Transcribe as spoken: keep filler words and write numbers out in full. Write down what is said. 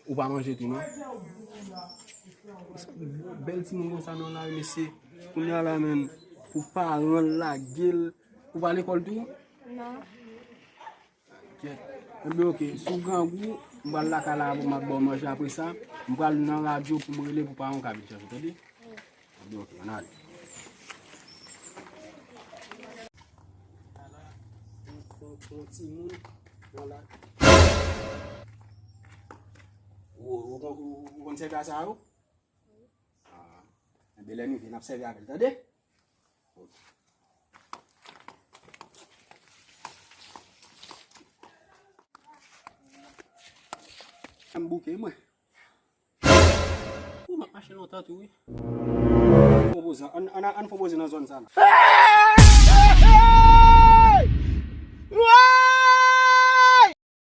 Ou pa manje tou, non? Bèl timoun konsa nan lari, mesye. Kounye a la, menm, pou paran l lage l, ou pa lekòl tou? Non. Kèt. Enben, oke, si w grangou, m pral lakay la, m ap ba w manje apre sa. M pral nan radyo pou m rele pou paran w ka vin chèche w, tande? Ebyen, oke, ann ale. Yon, yon, yon timoun nan la. Ou, ou, ou, ou konn sèvi a sa yo? Ah. Enben, lè nou vin, n ap sèvi avè l, tande? M bouke, mwen. Ou m ap mache lontan tou, wi. Fon poze, ann, ann, ann fon poze nan zòn sa la.